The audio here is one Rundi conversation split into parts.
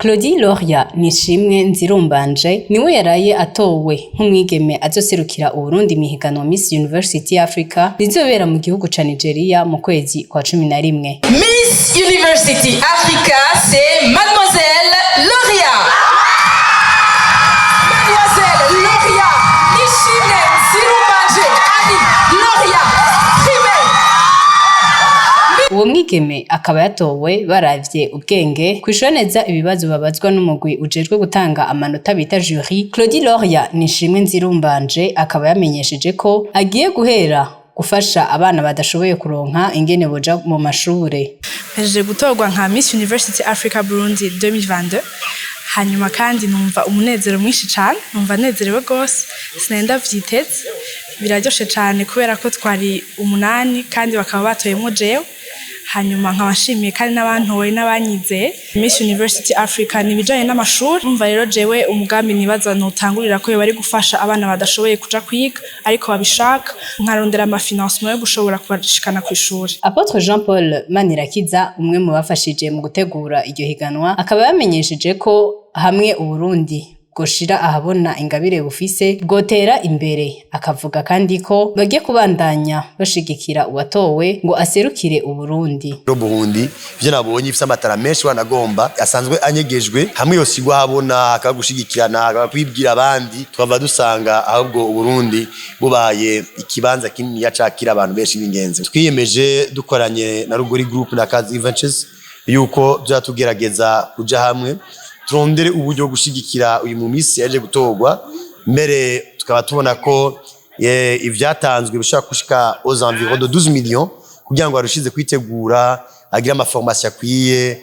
Claudie Loria Nishimwe Nzirumbanje niwe yaraye atowe nk'umwigeme azoserukira Uburundi mw'ihiganwa Miss University Africa rizobera mu gihugu ca Nigeria mu kwezi kwa 11. Miss University Africa, c'est Mademoiselle Loria. Mademoiselle Loria Nishimwe Nzirumbanje Annie Loria Primé. Uwo mwigeme akaba yatowe baravye ubwenge, kwishura neza ibibazo babazwa n'umugwi ujejwe gutanga amanota bita jury. Claudie Loria Nishimwe Nzirumbanje akaba yamenyesheje ko agiye guhera gufasha abana badashoboye kuronka ingene boja mu mashure. Mpejeje gutorwa nka Miss University Africa Burundi 2022. Hanyuma kandi numva umunezero mwinshi cane, numva nezerewe rwose, sinari ndavyiteze. Biraryoshe cane kubera ko twari umunani kandi bakaba batoyemwo jewe. Hanyuma nkaba nshimiye kandi n'abantoye n'abanyizeye. Miss University Africa ni ibijanye n'amashuri. Umva rero, jewe umugambi nibaza notangurira ko yoba ari gufasha abana badashoboye kuja kwiga ariko babishaka, nkarondera amafinancement yo gushobora kubashikana kw'ishuri. Apôtre Jean Paul Manirakiza, umwe mu bafashije mu gutegura iryo higanwa, akaba yamenyesheje ko hamwe Uburundi bwoshira ahabona ingabire bufise bwotera imbere. Akavuga kandi ko bagiye kubandanya bashigikira uwatowe ngo aserukire Uburundi. Burundi, ivyo nabonye, ifise amatara menshi wanagomba asanzwe anyegejwe. Hamwe yosigwa habona, akagushigikirana, akakwibwira abandi, twava dusanga ahubwo Uburundi bubaye ikibanza kinini cakira abantu benshi b'ingenzi. Twiyemeje dukoranye na Rugori Group na Kazi Ventures yuko byatugerageza kuja hamwe turondere uburyo bwo gushigikira uyu mu miss yaje gutorwa. Mbere tukaba tubona ko ivyatanzwe bishobora gushika aux environs de 12 millions kugira ngo arushize kwitegura, agire amaformation akwiye,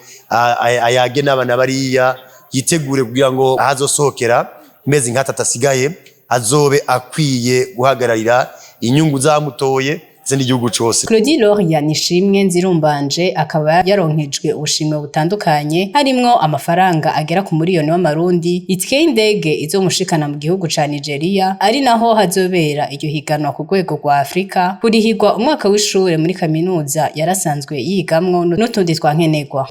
ayage n'abana bariya, yitegure kugira ngo ahazosohokera mezi nk'atatu asigaye azobe akwiye guhagararira inyungu zamutoye ndetse n'igihugu cose. Claudie Loria Nishimwe Nzirumbanje akaba yaronkejwe ubushimwe butandukanye, harimwo amafaranga agera ku muriyoni w'amarundi, itike y'indege izomushikana mu gihugu ca Nigeria ari naho hazobera iryo higanwa ku rwego rwa Afrika, kurihirwa umwaka w'ishure muri kaminuza yarasanzwe yigamwo, n'utundi twa nkenerwa.